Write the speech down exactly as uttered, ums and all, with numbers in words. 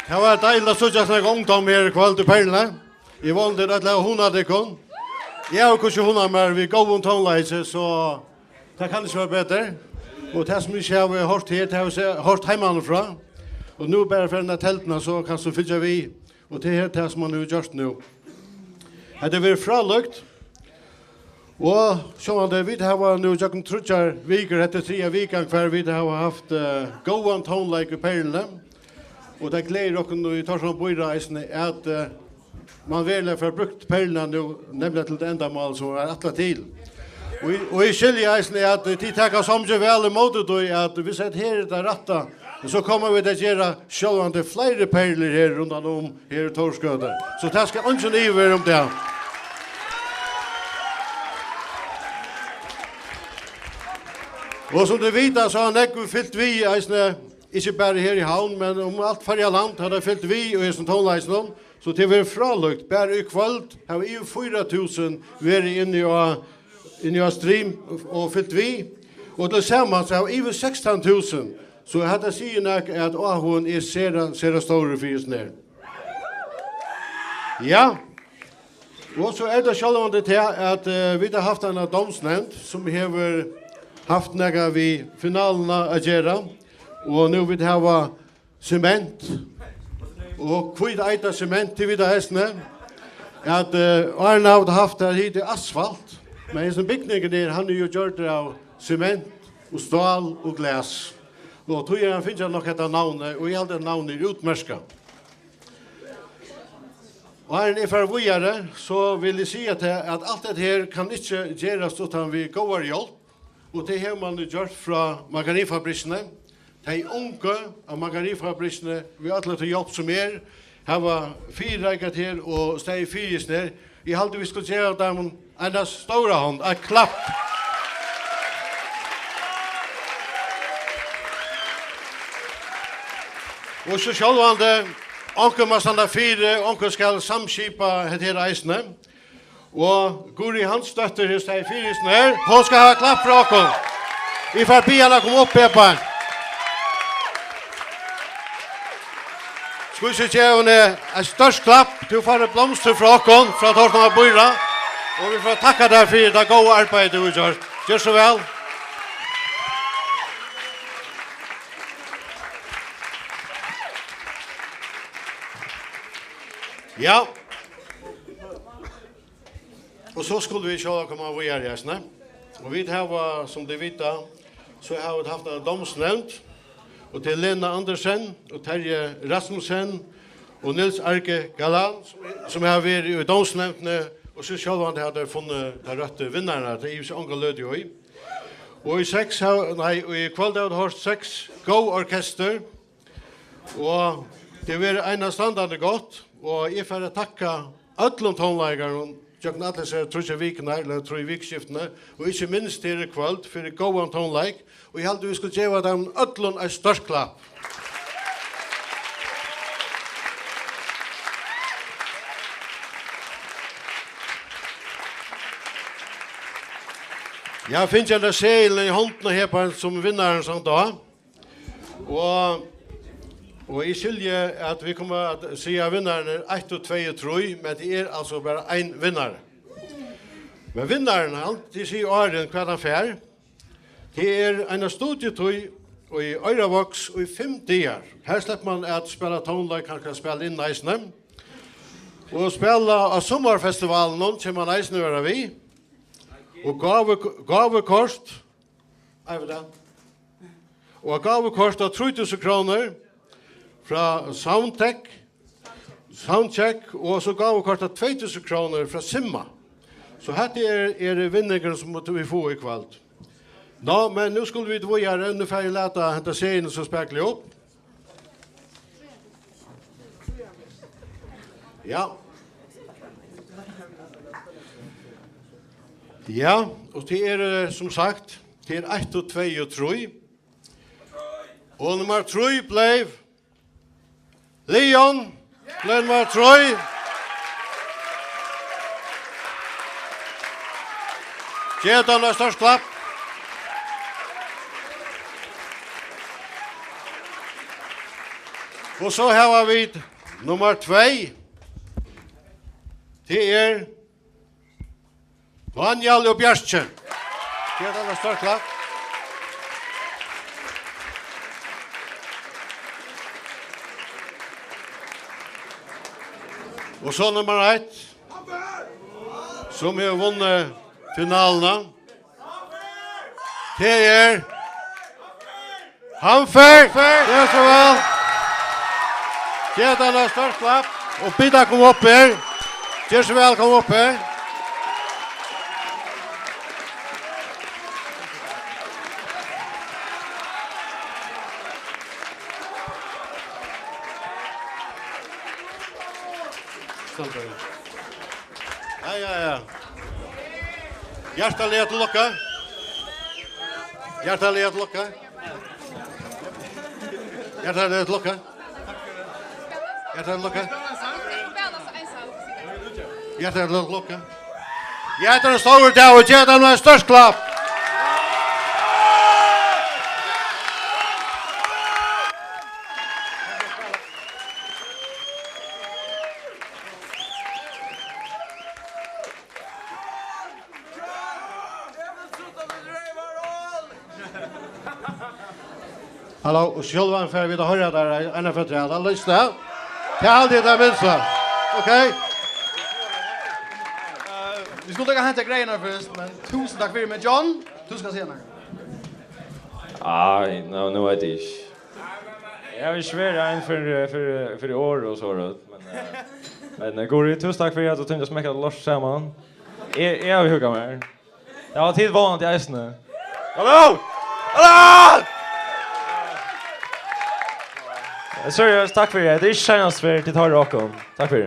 Tað var deiligt at síggja so nógvan ungdóm her í kvøld í Perluni. Eg vóni, tit øll hava hugnað tykkum. Eg havi hvussu hugnað mær við góðum tónleiki, so tað kann ikki vera betri. Og tað, sum eg ikki havi hoyrt her, tað havi eg se-, hoyrt heimanífrá. Og nú bara fer inn á telduna, so kanst tú fylgja við. Og tað er tað, sum hann hevur gjørt nú. Hetta hevur verið frálíkt. Og sjálvandi, vit hava nú gjøgnum tríggjar vikur, hetta er triðja vikan, hvar vit hava havt, eh, góðan tónleik í Perluni. Og tað gleðir okkum nú í Tórshavnar býráð eisini, at, eh, man veruliga fær brúkt Perluna nú, nemliga til tað endamál, sum var ætlað til. Og, og eg skilji eisini, at tit taka so mikið væl ímóti tí, at vit siga, at her er tað rætta, og so koma vit at gera sjálvandi fleiri perlur her rundan um her í Tórsgøtu. So tað skal eingin ivi vera um tað. Og sum tit vita, so hava nógv fylgt við eisini, ikki bara her í Havn, men um alt Føroya land hava tey fylgt við í hesum tónleikinum. So tað verður frálíkt. Bara í kvøld hava yvir fýra túsund verið inni á, inni á stream og fylgt við. Og til samans hava yvir sekstan túsund. So hetta sigur nakað, at áhugin er sera, sera stórur fyri hesum her. Ja. Og so er tað sjálvandi tað, at, eh, vit hava havt eina dómsnevnd, sum hevur havt nakað við finaluna at gera. Og nú vit hava sement, og hvíteita sement, tit vita eisini, at, eh, áðrenn hava vit havt har hitið asfalt, men hesin bygningurin her, hann er jú gjørdur av sement og stál og glas. Og tí er hann fingið nokk hetta navnið, og eg haldi, at navnið er útmerkað. Og áðrenn eg fari víðari, so vil eg siga tað, at alt hetta her kann ikki gerast uttan við góðari hjálp, og tað hevur man nú gjørt frá Margarinfabrikkini. Tey ungu á Margarinfabrikkini, við øllum tí hjálp sum er, hava fyrireikað her og staðið fyri hesum her. Eg haldi, vit skulu geva teimum eina stóra hond, eitt klapp. Og so sjálvandi, onkur má standa fyri, onkur skal samskipa hetta her eisini. Og Guðrið Hansdóttir, hon staðið fyri hesum her, hon skal hava klapp frá okkum. Eg fari biðja hana koma upp her bara. Skulu vit geva henni eitt stórt klapp? Tú fært eitt blomstur frá okkum, frá Tórshavnar býráð. Og vit fara at takka tær fyri tað góða arbeiðið, tú hevur gjørt. Ger so væl. Ja. Og so skulu vit sjálvandi koma víðari, eisini. Og vit hava, sum tit vita, so hava vit havt eina dómsnevnd, og tað er Lena Andersen og Terje Rasmussen og Niels Arge Galan, sum, sum hava verið í dómsnevndini, og so sjálvandi hava teir funnið teir røttu vinnararnar, tað er jú so onga løtu í. Og í seks hava, nei, í kvøld hava vit hoyrt seks góð orkestur, og tað hevur verið einastandandi gott, og eg fari at takka øllum tónleikarum gjøgnum allar hesar tríggjar vikurnar, ella trý vikuskiftini, og ikki minst her í kvøld fyri góðan tónleik, og eg haldi, vit skulu geva teimum øllum eitt stórt klapp. Eg havi fingið henda seðilin í hondina her bara sum vinnarin, sum tá. Og, og eg skilji, at vit koma at siga vinnararnar eitt og tvey og trý, men tað er altso bara ein vinnari. Men vinnarin, hann, tit siga áðrenn, hvat hann fær. Tað er eina studiotíð í Oyravoks í fimm dagar. Her sleppur mann at spæla tónleik, hann kann spæla inn eisini. Og spæla á summarfestivalinum, kemur hann eisini vera við. Og gávu-, gávukort, Ei, veit tað. Og gávukort á trý túsund krónur frá Soundtech, Soundcheck, og so gávukort á tvey túsund krónur frá Simma. So hetta er, er vinningurin, sum vit fáa í kvøld. Ná, men nú skulu vit víðari. Nú fari eg lata henda seðilin so spakuliga upp. Ja. Ja, og tað er, eh, sum sagt, tað er eitt og tvey og trý. Og nummar trý bleiv Leon, bleiv nummar trý. Gev teimum eitt stórt klapp. Og so hava vit nummar tvey. Tað er Dánjal og Bjarki. Gev teimum eitt stórt klapp. Og so nummar eitt, sum hevur vunnið finaluna. Tað er Hamfer. Ger so væl. Gev teimum eitt stórt klapp og bið teir koma upp her. Ger so væl, kom upp her. Stand bara. Ja, ja, ja. Hjartaliga til lukku. Hjartaliga til lukku. Hjartaliga til lukku. Hjartaliga til lukku. Hjartaliga til lukku. Ja, tað er ein stórur dagur, og gev teimum eitt stórt klapp. Halló, og sjálvandi fara vit at hoyra tær eina ferð afturat. Halló, lista. Tað haldi eg, tað minsta. Ok. Eh, vit skulu taka henta greiðirnar fyrst, men túsund takk fyri, men John, tú skalt siga nakað. Ai, nú, nú veit eg ikki. Eg havi ikki verið ein fyri, fyri, fyri orð og so, men, eh, men, eh, Guri, túsund takk fyri at tú tímdi at smekka lort saman. Eg, eg havi huggað mær. Ja, tit vónandi eisini. Halló! Halló! Seriøst, takk fyri. Tað er ikki seinast fyri, tit hoyra okkum. Takk fyri.